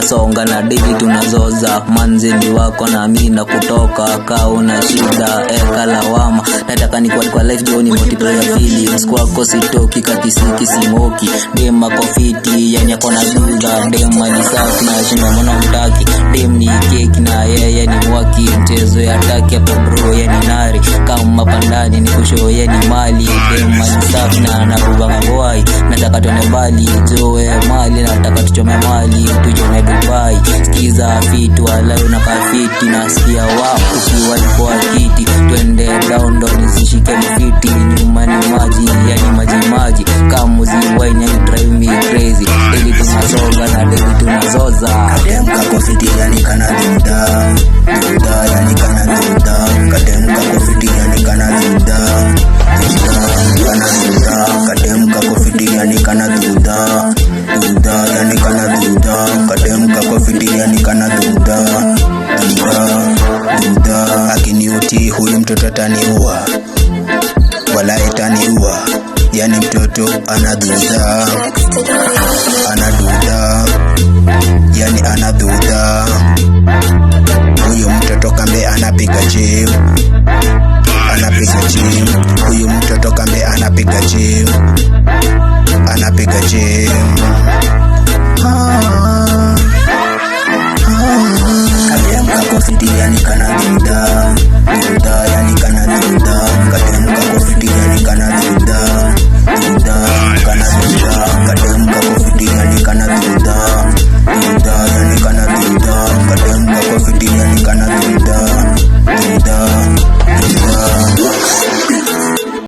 Tunasonga na daily tunazoza. Manzili wako na mi na kutoka ka una shida eka lawama. Nataka ni kwa life jo ni multiply your feelings. Kwako sitoki kakisiki simoki. Dem ako fiti yani ako na duda. Dem ni safi na shinda mbona mtaki. Dem ni keki na yeye ni mwaki. Mchezo ya taki hapo bro ye ni nari. Kama pandani ni kushow ye ni mali. Dem ni safi na anabubanga ngwai. Nataka tuende mbali joe mali. Nataka tuchome mali tuchome Dubai. Sikiza fitu walai unakaa fiti. Nasikia wa ukiwa kwa kiti. Twende down ndo nizishike mfiti. Nyuma ni maji yani maji maji. Kama uziwaini yani drive me crazy. Daily tunasonga na daily tunazoza. Kadem kako fiti yani kana duda duda yani kana duda. Kadem kako fiti yani kana duda duda kana duda. Kadem kako fiti yani kana duda duda yani kana duda. Kadem kako fiti yani kana duda duda duda. Akiniuti huyu mtoto ataniua, wala itaniua. Yani mtoto anaduda anaduda yani anaduda. Huyu mtoto kambe anapiga gym, anapiga gym. Huyu mtoto kambe anapiga gym, anapiga gym. Ah, ah. Kadem kako fiti yani kana duda.